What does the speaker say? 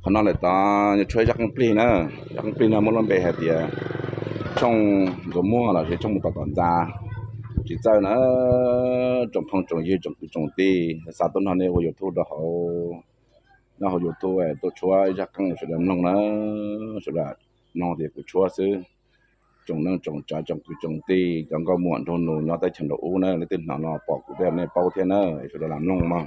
Qhov no lawm tod yuav tshuab zaj qeej plig na. Zaj qeej plig no muaj lub npe hais tias Tshooj Ntxuav Muag los sis Tshooj Mus Tom Tom Ntxa. Tsis txawj na, tsoom phooj tsoom ywg tsoom kwv tsoom tij, xav tuaj nrog nej ua YouTube rau hauv, nyob hauv YouTube tuaj tshuab zaj qeej sawv daws mloog na. Sawv daws mloog tias kuv tshuab xwb. Tsoom neej tsoom tsav tsoom kwv tsoom tij, cov nkauj muam nraug nus nyob teb chaws nraum ub na, leej twg hnov no pom kuv tej nej paub thiab na, sawv daws lam mloog mog.